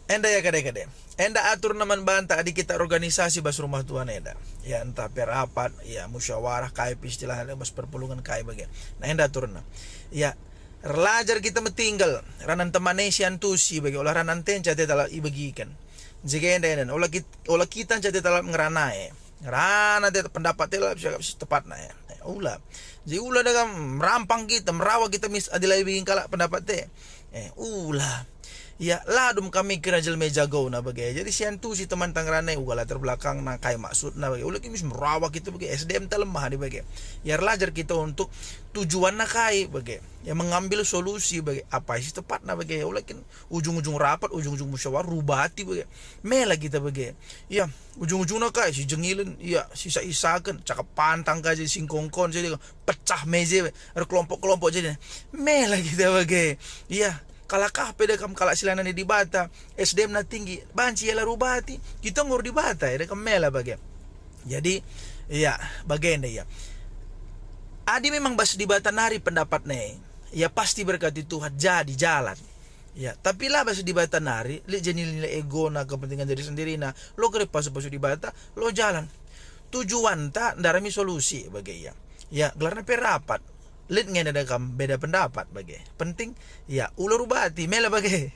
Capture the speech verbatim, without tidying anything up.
Enda ya kade-kade. Enda aturna man banta adi kita organisasi bas rumah Tuhan enda. Ya, ntah pe rapat, ya, musyawarah, kai pe istilahna, bas perpulungen kai bage. Nah, enda aturna. Ya, erlajar kita metinggal, ranan temane siantusi bage, ola ranan te ncate talap ibegiken. Jega enda enda, ola kit-, ola kita ncate talap ngeranae. Ngerana te pendapat te la bisa si tepatna ya. Eh, ula. Jadi ula dagam merampang kita, merawa kita mis adi la ibegin kalak pendapat te. Eh, ula. Ya, la dum kami kira jelma jagona bage. Jadi siantusi teman tangerana, uga la terbelakangna, kai maksudna bage. Ula kimis merawa kita bage, S D M ta lemah di bage. Ya, erlajar kita untuk tujuanna kai bage. Ya, mengambil solusi bage. Apa isi tepatna bage. Ula kin ujung-ujung rapat, ujung-ujung musyawarah, rubati bage. Mela kita bage. Ya, ujung-ujungna kai, si jengilen, ya, si isa-isaken, cakap pantang ka jadi singkongkon, jadi pecah meja, erkelompok-kelompok jadi. Mela kita bage. Ya, kalak ah pe da kam kalak si lanai Dibata, S D M na tinggi, banci ia la rubati, kita ngur Dibata, ya, da kam mela bage. Jadi, ya, bagenda ya. Adi memang bas Dibata nari pendapatna e, ya pasti berkati Tuhan jadi jalan. Ya, tapi la bas Dibata nari, lit je nilai-nilai egona, kepentingan diri sendirina, lo kere pasu-pasu Dibata, lo jalan. Tujuanta ndarami solusi bage ia. Ya, gelarna pe rapat. Lit nge nada kam beda pendapat bage. Penting, ya, ulo rubati, mela bage.